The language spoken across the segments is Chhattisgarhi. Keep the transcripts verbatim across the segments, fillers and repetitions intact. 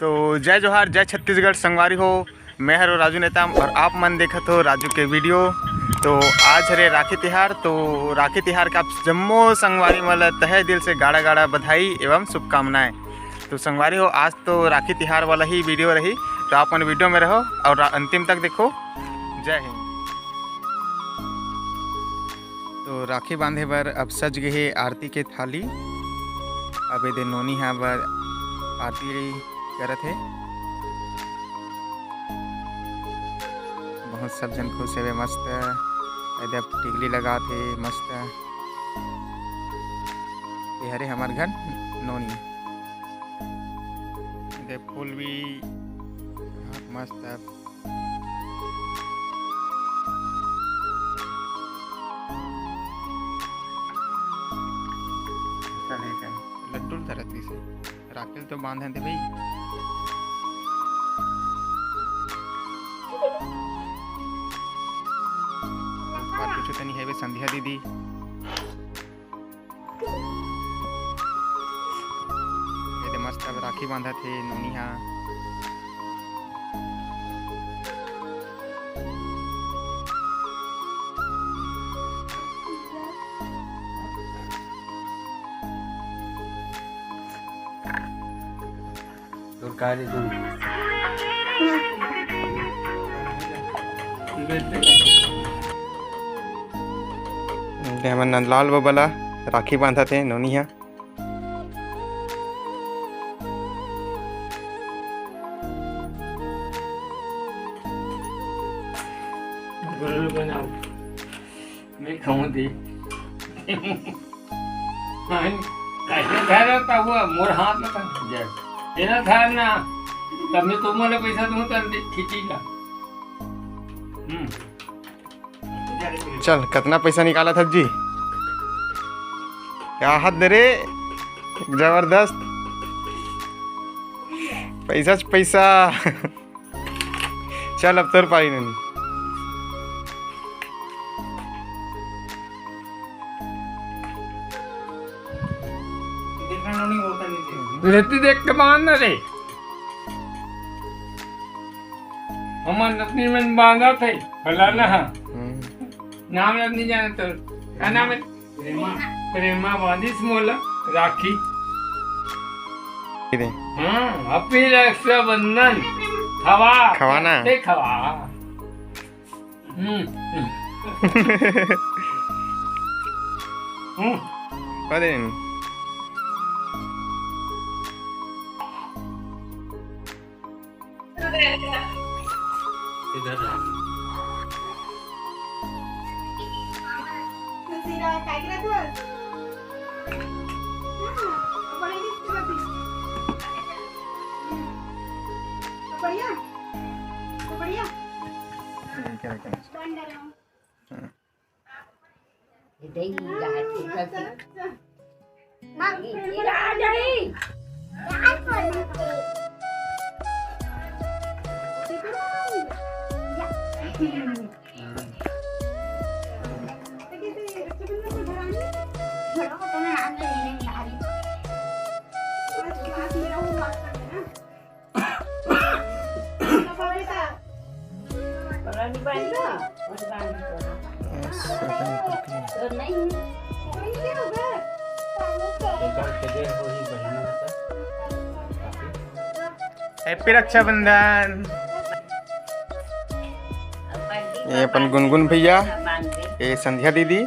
तो जय जोहार, जय छत्तीसगढ़ संगवारी हो। मैं हरो राजू नेताम और आप मन देखत हो राजू के वीडियो। तो आज हरे राखी तिहार, तो राखी तिहार के आप जम्मो संगवारी मन ल तहे दिल से गाड़ा गाड़ा बधाई एवं शुभकामनाएं। तो संगवारी हो, आज तो राखी तिहार वाला ही वीडियो रही, तो आप मन वीडियो में रहो और रा-, अंतिम तक देखो। जय हिंद। तो राखी बांधे बर अब सज गे हे आरती के थाली। अब एदे नोनी हा बर आरती करत हे। बहुत सब झन खुश हेवे, मस्त। एदे अब टिकली लगात हे, मस्त। ये हरे हमर घर नोनी। एदे फूल भी मस्त। चल, एक है। लड्डू ल धरत रहिस हे। राखी ल तो बांधन दे भाई। ऊपर कुछ तनी हेवे संध्या दीदी। ये दे मस्त अब राखी बांधत हे नोनी हा। तोर का रे तू? ये हमर नंदलाल बबा ला राखी बांधत हे नोनी हा। गुल्लू बनाओ, मैं खाऊं दे। हाँ, कैसे धर रहता हुआ मोर हाथ में था। जय। तेरा धर ना, तब मैं तो मोला पैसा दूं, तब दे, खींची का। हम्म। चल, कितना पैसा निकाला था जी? क्या हाथ दे रे, जबरदस्त। पैसा च पैसा। चल, अब तोर पारी नोनी। देखना नोनी, होता नहीं थे। लेती देख के बांध ना रे। हमर नतनी मन बांधत हे, फलाना हा। हम्म। नाम याद नहीं जाने तो। क्या नाम है? प्रेमा। प्रेमा बांधिस मोला राखी। ये दे। हाँ, happy रक्षाबंधन। खवा। खवा ना। ते खवा। हम्म, हम्म। हम्म। खवा दे। इधर रहा। बढ़िया, बढ़िया। ठीक है, ठीक है। हाँ। ये दही जाए तो गलती। माँ, ये आ जाए। Happy रक्षाबंधन। ये अपन गुनगुन भैया, ये संध्या दीदी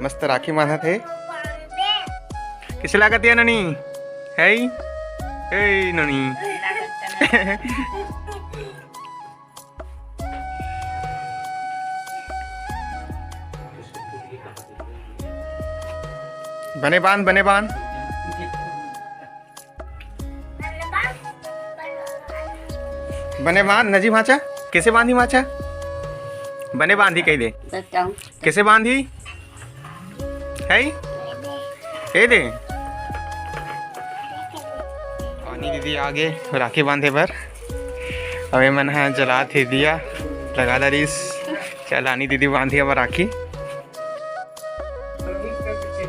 मस्त राखी बांधत हे। किसे लागत हे नोनी? है? ए नोनी। बने बांध, बने बांध। बने बांध, नजी भांचा। कैसे बांधी भांचा? बने बांधी कह दे। बताऊं। कैसे बांधी? है? ए दे। पानी दीदी आगे राखी बांधे बर। अब ए मन ह जलात हे दिया, लगा दरिस। चल आनी दीदी बांधी अब राखी। तो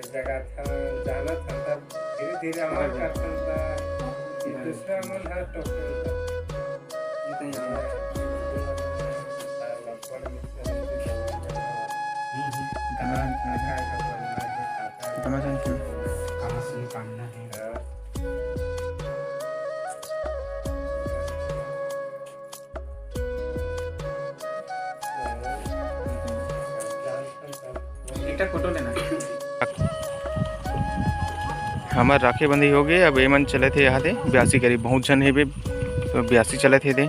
जगह था, जाना था, तब धीरे धीरे हमारे करता था। दूसरा मन हर टोकता था। एक फोटो लेना। हमर राखी बंधी हो गई। अब एमन चले थे यहाँ दे ब्यासी करी, बहुत झन हे बे, तो ब्यासी चले थे दे।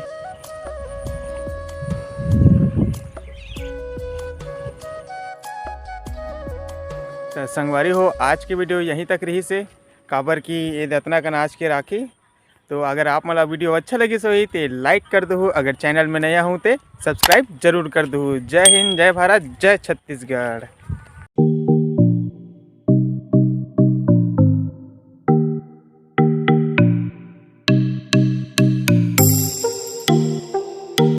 तो संगवारी हो, आज के वीडियो यहीं तक रही से, काबर कि ये दतना कन आज के राखी। तो अगर आप मन ला वीडियो अच्छा लगिस होही ते लाइक कर दहू, अगर चैनल में नया हूँ ते सब्सक्राइब जरूर कर दहू। जय हिंद, जय भारत, जय छत्तीसगढ़।